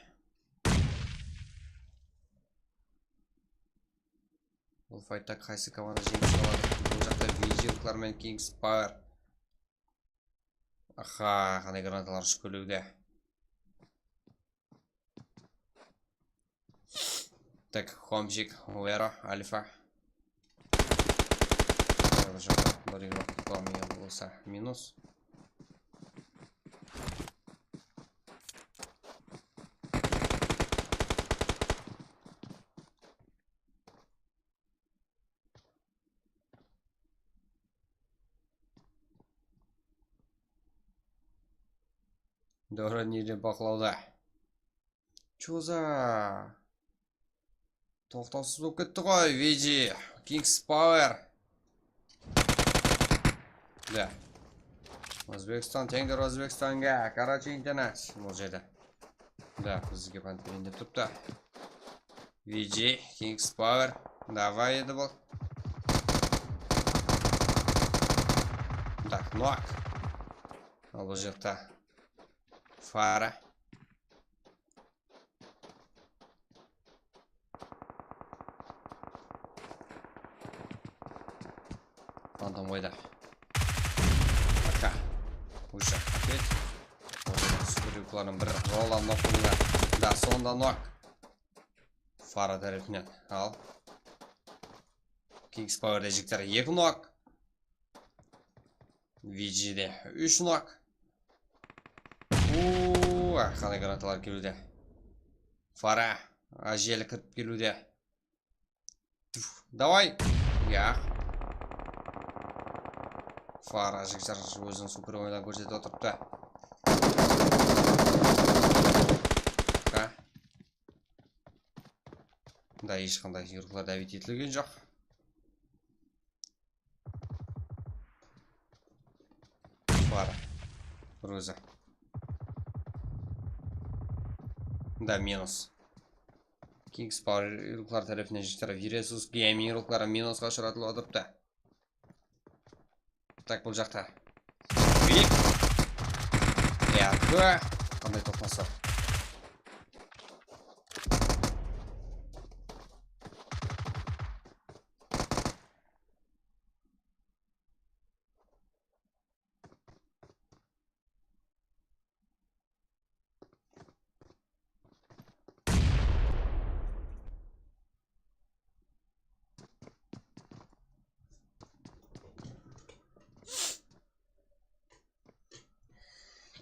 Bul faytta qaysı komanda jeńis aladı? Bul jaqta V G-lıqlar menen Kings Power. Aha, qanday granatalar ushıp keliwde. Так, Homchik, Wero, Alfa. Bir jaqta bir игрок tuta almaǵan bolsa, minus. Dáwran nede baqlawda? Choza. Toqtawsız bolıp ketti ǵoy, V G. Kings Power. Da. Ózbekstan teńdir Ózbekstanga. Короче, internet. Bul jerde. Da, bizge panterende turıptı. V G, Kings Power. Davay edi bul. Так, nok. Al, bul jaqta Fara. Fantom qoydı. Aka. Ushaq, опять. Super yuklarınıń biri. Roland nok bunda. Da, sonda nok. Fara tárepinen. Al. Kings Power'de jigitler eki nok. V G-de úsh nok. Uuu, ah, qanday granatalar keliwde. Fara, ajeli kirip keliwde. Tuf, davay. Ya. Fara jigitler óziniń super oyınların kórsetip otırıptı. Ha. Da hesh qanday yurıqlar dáwet etilgen joq. Bar. Bir ózi. Da minus. Kings Power yurıqlar tárepinen jigitler Viresus Gaming yurıqları minusqa ushıratılıp otırıptı. Tak, bul jaqta. Buyip. Yarqı. Qanday toqnasa.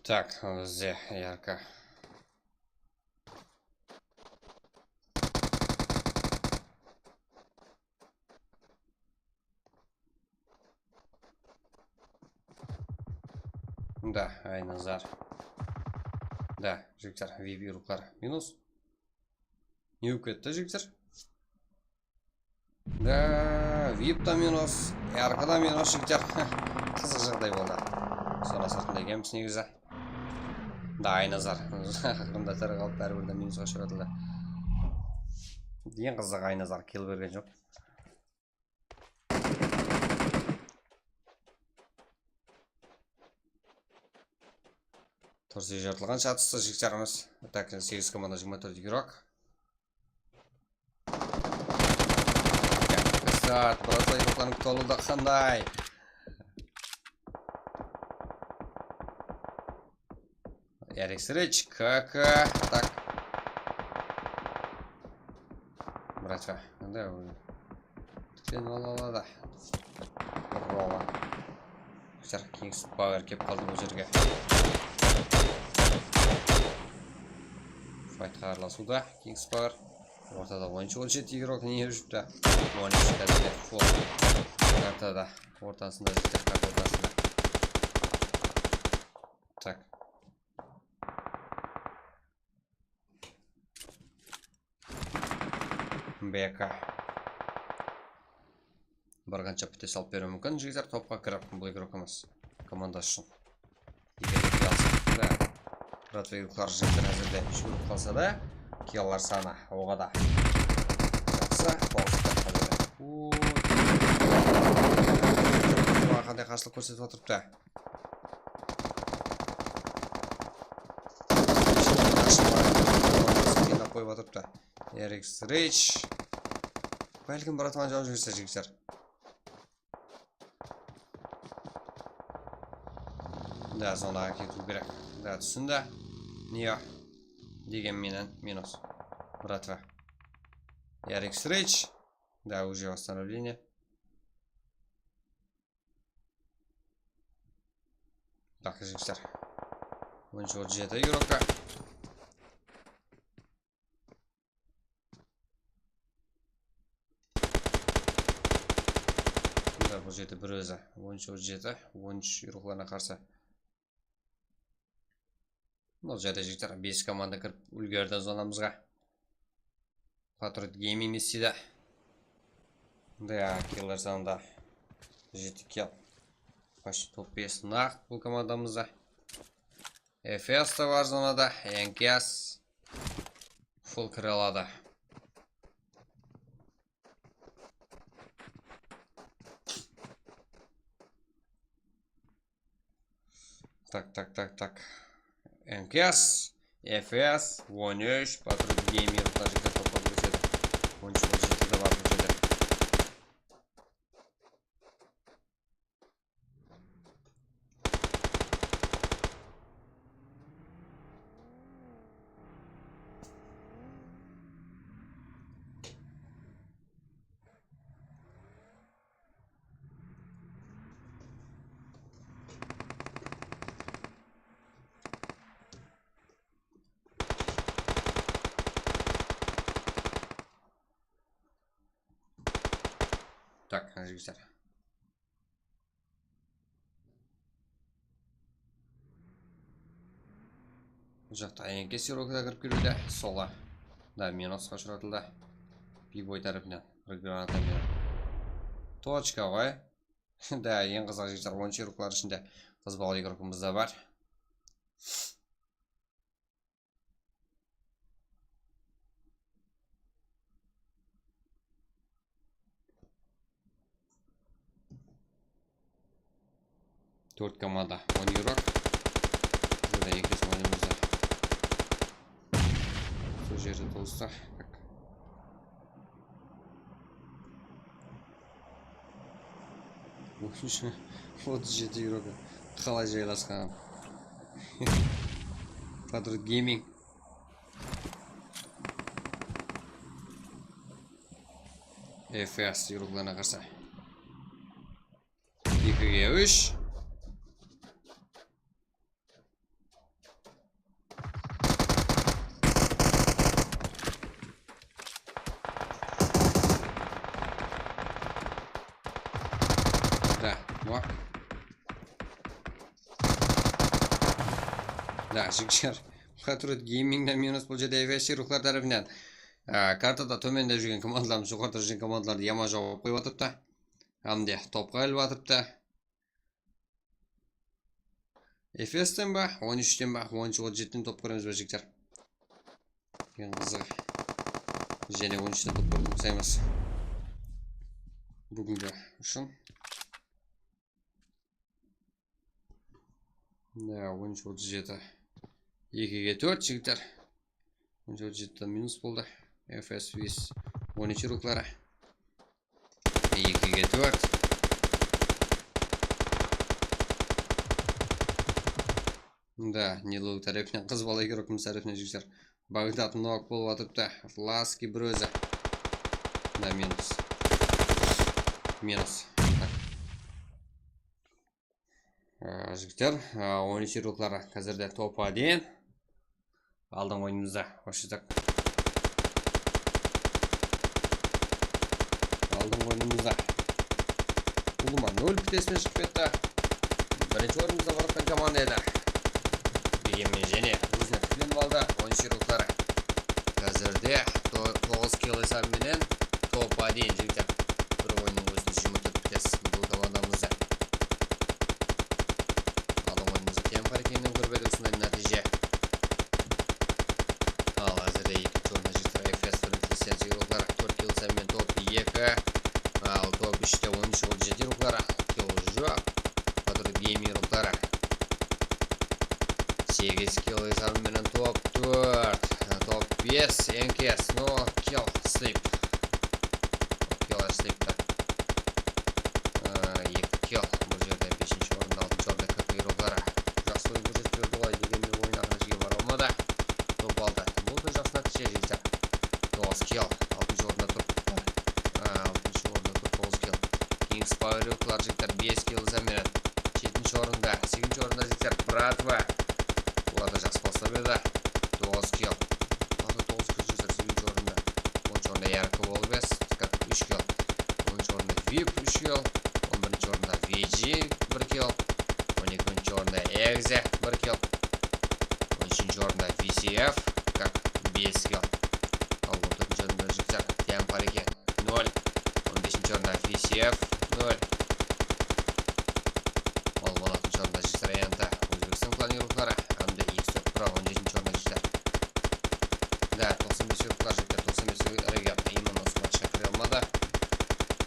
Так, bizde yarqı. Da, Aynazar. Da, jigitler, vip yurıqlar minus. Ne bolıp ketti, jigitler? Da, vip ta minus, yarqı da minus, jigitler. Qızıq jaǵday boldı. Sonı sırtında ekenbiz negizi. Da, Aynazar. Aqırında tiri qalıp, báribir de minusqa ushıradı. Eń qızıǵı, Aynazar kill bergen joq. Tursı jartılǵan shatıstı jigitlerimiz. Tak, segiz komanda, jigirma tórt игрок. Zat, birazda игрокларdıń tolında qanday? Yarık Srech, K K, tak. Bratva, anda tiklenip ala aladı. Rova. Jigitler, Kings Power kelip qaldı bul jerge. Faytqa aralasıwda Kings Power. Ortada on úsh, on jeti игрок ne júripti? On úsh házirde full. Kartada, ortasında, jigitler, karta ortasında. Tak. B K. Bir qansha pite salıp beriwi múmkin, jigitler, topqa kirip, bul игрокımız komandası ushın. Eger de kiyalsa, da, bratva игроклар jigitler házirde úsh urıp qalsa da, kiyallar sanı oǵada jaqsı, toǵız kitapqa beredi. Uy. Qanday qarsılıq kórsetip atırıptı. Qıynap qoyıp atırıptı. Yarık Srech. Bálkim, bratvan, jawıp jiberse, jigitler. Da, zonaǵa ketiw kerek. Da, túsindi. Niyá? Degen menen minus. Bratva. Yarık Srech. Da, уже восстановление. Baqı jigitler. On úsh, on jeti игрокqa. Mına bul jerde bir ózi. On úsh, on jeti, on úsh игрокlarına qarsı. Bul jerde, jigitler, bes komanda kirip úlgerdi zonamızǵa. Patriot Gaming ne isteydi? Da, killer sanında jeti kill. Почти top bes naq bul komandamızda. F S te bar zonada, N K S. Full kire aladı. Tak, tak, tak, tak. N K S, F S, on úsh, Patriot Gaming, mına jerde topqa kiredi. On úsh, on jeti de bar bul jerde. Tak, jigitler. Bul jaqta N K S sirokta kirip keliwde, sola. Da, minusqa ushıratıldı. Piboy tárepinen bir granata menen. Tochka ǵoy. Da, eń qızıǵı, jigitler, on úsh игрокlar ishinde qız bala игрокımız da bar. Tórt komanda, on игрок. Mına ekewsin oynaymız da. Sol jerde tostı. Otız jeti yurok qalay jaylasqan. Patriot Gaming. F S yuroklarına qarsı. Ekige úsh. Da, nok. Da, jigitler. Patriot Gamingnen minus bul jerde F S yuroklar tárepinen. Á, kartada tómende júrgen komandalarımız joqarıda júrgen komandalardı yaman jawıp qoyıp atırıptı. Hám de topqa ilip atırıptı. F S-ten ba, on úshten ba, on úsh, otız jetiden top kóremiz be, jigitler? Eń qızıǵı. Jáne on úshten top kórip saymız. Búgingi ushın. Ya, on úsh, otız jeti. Ekige tórt, jigitler. On úsh, otız jetiden minus boldı. F S bes, on úsh yurokları. Ekige tórt. Da, Nilov tárepinen, qız bala yurokimiz tárepinen, jigitler. Bagdad nok bolıp atırıptı. Flaski bir ózi. Da, minus. Minus. Tak. Á, jigitler, á, on úsh yurokları házirde top один. Aldın oyınımızda, hoshıtak. Aldın oyınımızda. Ulıwma nol pitesine shıǵıp ketti. Birinshi orınımızda barıp atırǵan komanda edi. Degenmen jáne ózine tiklenip aldı. On úsh yurokları. Házirde to-, toǵız kill esabı menen top один, jigitler. Bir oyınnıń ózinde jigirma tórt pites bul komandamızda. Aldın oyınımızda temp hár ekenin kórip edik, usınday nátiyje. Al, házirde ekinshi orında jigitler F S birinshi sen yurokları, tórt kill esabı menen top eki. Al, top úshte on úsh, otız jeti yurokları, kill joq. Patriot Gaming yurokları. Segiz kill esabı menen top tórt, top bes, N K S, no kill, sleep. Kill sleep ta. Á, eki kill. Bul jerde besinshi orında, altınshı orında K K yurokları. Jaqsı oyın kórsetip berdi ǵoy, degenmen oyın aqırı jerge bara almadı. Top aldı. Bul da jaqsı nátiyje, jigitler. Toǵız kill. Altınshı orında tur. Á, altınshı orında tur, toǵız kill. Kings Power yurokları, jigitler, bes kill esabı menen. Jetinshi orında, segizinshi orında, jigitler, Bratva. Bular da jaqsı baslap edi. Toǵız kill. Bular da toǵız kill, jigitler, segizinshi orında. Onınshı orında Yarko boldı, bes, úsh kill. Onınshı orında Vip, úsh kill. On birinshi orında V G, bir kill. On ekinshi orında Exe, bir kill. On úshinshi orında V C F, kak, bes kill. Al, on tórtinshi orında jigitler, Temp hár eken, nol. On besinshi orında V C F, nol. Al, on altınshı orında jigitler, Enta, Ózbekstan klan yurıqları, hám de X dört Pro, on jetinshi orında jigitler. Da, toqsan bes yurıqlar, jigitler, toqsan bes region, imенно usı matchqa kire almadı.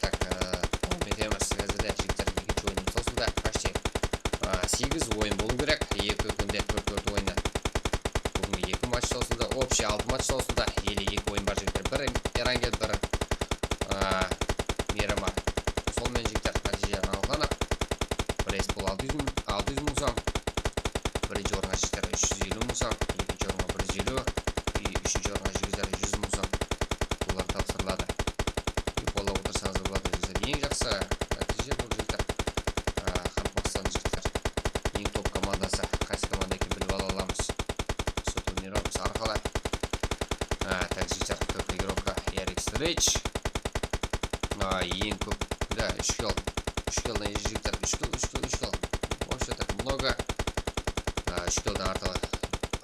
Tak, e, dawam etemiz. Házirde, jigitler, ekinshi oyınımız usınday, почти, e, segiz oyın bolıw kerek, eki kúnde tórt-tórt oyını. Búgingi eki match sawısında, общий altı match sawısında ele eki oyın bar, jigitler. Bir Erangel, bir, a, Miramar. Sol menen, jigitler, nátiyje anıqlanıp, bir S P L altı júz mıń, altı júz mıń som. Birinshi orınǵa, jigitler, úsh júz eliw mıń som, ekinshi orınǵa bir júz eliw, e, úshinshi orınǵa, jigitler, júz mıń som. Bular tapsırıladı. Uy qollap otırsańız boladı, jigitler. Eń jaqsı nátiyje bul, jigitler. A, Qaraqalpaqstan, jigitler. Eń top komandası, qaysı komanda ekenin bilip ala alamız. Usı turnirimız arqalı. A, tak, jigitler, K K игрока Ярик Стрич. A, eń kóp, да, úsh kill. Úsh killden, jigitler, úsh kill, úsh kill, úsh kill. Вообще так много. A, úsh killden artıq,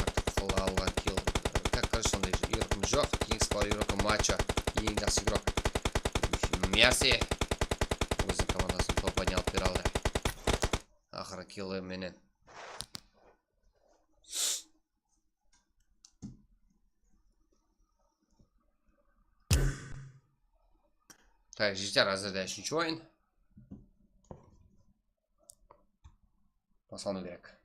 artıq qıla alǵan kill. Tak, короче, sonday yurıqımız joq. Kings Power игрока Macho. Eń jaqsı игрок. Mersi. Óziniń komandasın top один alıp bere aldı. Aqırı kill menen. Tak, jigitler, házirde úshinshi oyın. Baslanıw kerek.